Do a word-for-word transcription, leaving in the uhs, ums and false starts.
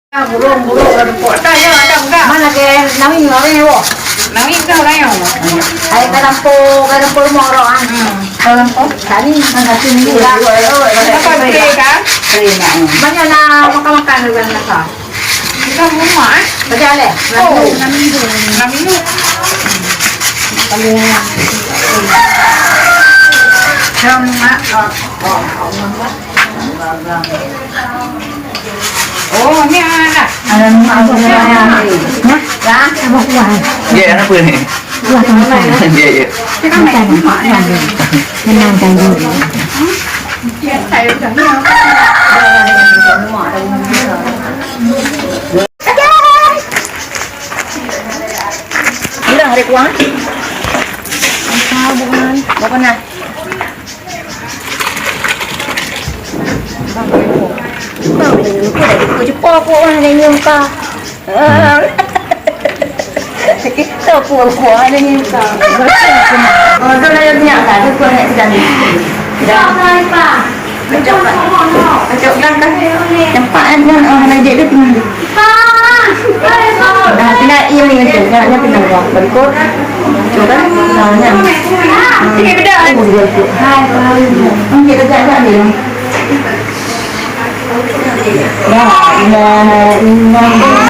Burung-burung ada pok. Ada ya, ada enggak? Mana ke nami orang nyawa? Nami ke orang nyawa? Hai, ka lampau, ka lampau rumah orang, ah. Hmm. Ka lampau? Tadi mana tu ni lah. Apa beli kan? Beli nak. Banyak nak makan-makan dengan nasa. Kita rumah, eh? Tadi ada. Oh, enam minggu. Enam minggu. Kalau yang, yang mak, oh, oh, oh, oh. Oh, ni ada. Ada mak aku. Nah, lah, sama kuah. Ya, kenapa ni? Kuah sama kuah. Ya, ya. Makan mak kan. Menangkan diri. Saya dah. Bilang hari kuah. Apa bukan? Bukan lah. Bang, bang, bang, bang, cepat kok, orang dah nyium kah. Kita pun kuah dah nyium kah. Oh, tu dah nyium kah? Tu kuah nak sedang. Dah. Kacau, Kak. Kacau, Kak, kan? Nampak, kan? Kan? Oh, anak jek dia tengah tu. Dah, kena air ni, kacau. Dah, dah, kena buang. Berikut. Kacau, kan? Dah, kan? Sini, beda. Oh, dia tu. Hai, hai. Hmm, dia tegak, tak dia? La ilaha illallah.